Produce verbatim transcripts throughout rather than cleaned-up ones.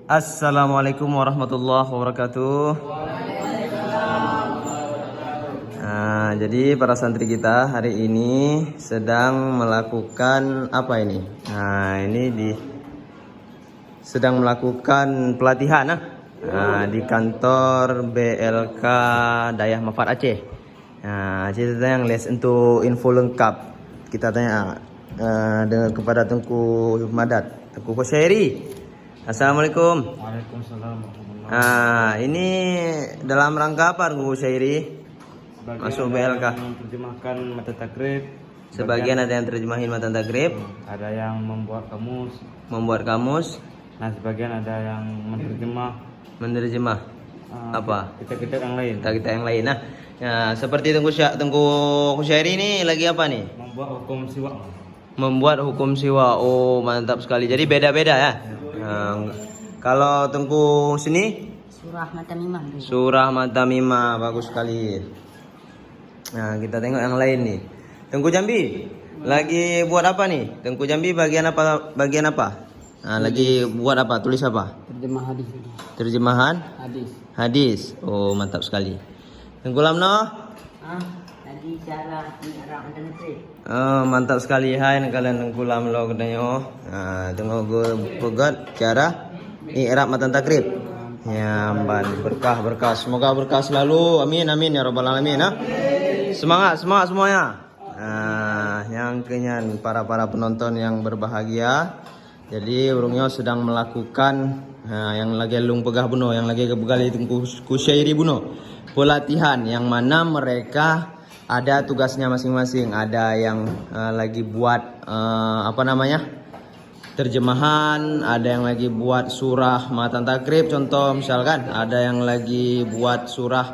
Assalamualaikum warahmatullahi wabarakatuh. Ah, jadi para santri kita hari ini sedang melakukan apa ini? Nah, ini di sedang melakukan pelatihan, ah. Ah, di kantor B L K Dayah Mafat Aceh. Ah, kita tanya les untuk info lengkap. Kita tanya, ah, dengan kepada Teungku Madat, Teungku Kusyairi. Assalamualaikum. Waalaikumsalam warahmatullahi. Ah, ini dalam rangka apa, Teungku Kusyairi? Sebagian Masuk ada B L K. Yang menerjemahkan matan takrib. Sebagian ada yang terjemahin matan takrib. Hmm, ada yang membuat kamus. Membuat kamus. Nah, sebagian ada yang menerjemah. Menerjemah. Ah, apa? Kitab-kitab yang lain. Kitab-kitab yang lain, nah. Ya, seperti Teungku Sya-, Teungku Kusyairi ni lagi apa ni? Membuat hukum siwak. Membuat hukum siwak. Oh, mantap sekali. Jadi beda-beda ya. Ya. Ah, kalau Teungku sini? Surah Matamimah. Surah Matamimah, bagus sekali. Nah, kita tengok yang lain ni. Teungku Jambi, lagi buat apa ni? Teungku Jambi bagian apa, bagian apa? Nah, lagi buat apa? Tulis apa? Terjemah hadis. Terjemahan? Hadis. Hadis. Oh, mantap sekali. Teungku Lamno? Ah, lagi cara i'rab matan takrib. Oh, mantap sekali hai kalian Teungku Lamno geutanyoe. Ha, teungoh geupeugét cara i'rab matan takrib. Ya, ban berkah-berkah. Semoga berkah selalu. Amin, amin ya rabbal alamin, ha. Semangat, semangat semuanya. Ah, nyang keunyan para-para penonton yang berbahagia. Jadi, ureueng nyoe sedang melakukan, ha, yang lagèe lôn peugah bunoe, yang lagèe geupeugah lé Teungku Kusyairi bunoe. Pelatihan yang mana mereka ada tugasnya masing-masing. Ada yang, eh, lagi buat, eh, apa namanya, terjemahan, ada yang lagi buat surah matan takrib, contoh misalkan, ada yang lagi buat surah,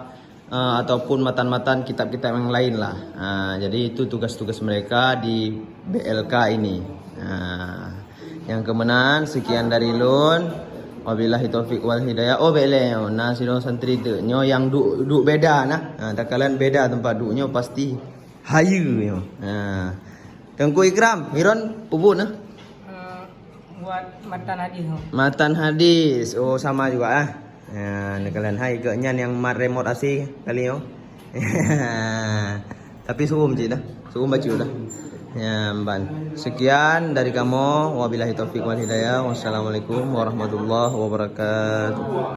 eh, ataupun matan-matan kitab-kitab yang lain lah. Ah, jadi itu tugas-tugas mereka di B L K ini. Ah, nyang keuh meunan, sekian dari lôn. Wabillahi taufik wal hidayah. Oh, bèk lé, na sidroe santri teuk. Nyoe nyang duek, duek beda nah. Ha, takalon beda teumpat duek nyoe pasti hayeue nyoe. Ha. Teungku Ikram, Iron, ubun nah. Eh, buat matan hadis tu. Matan hadis. Oh, sama juga ah. Ha, takalon hai geuh nyan nyang mat remote A C kali nyoe. Tapi suum cit dah. Suum bacut dah. Ya, ban. Sekian dari kamoe. Wabillahi taufik wal hidayah. Wassalamualaikum warahmatullahi wabarakatuh.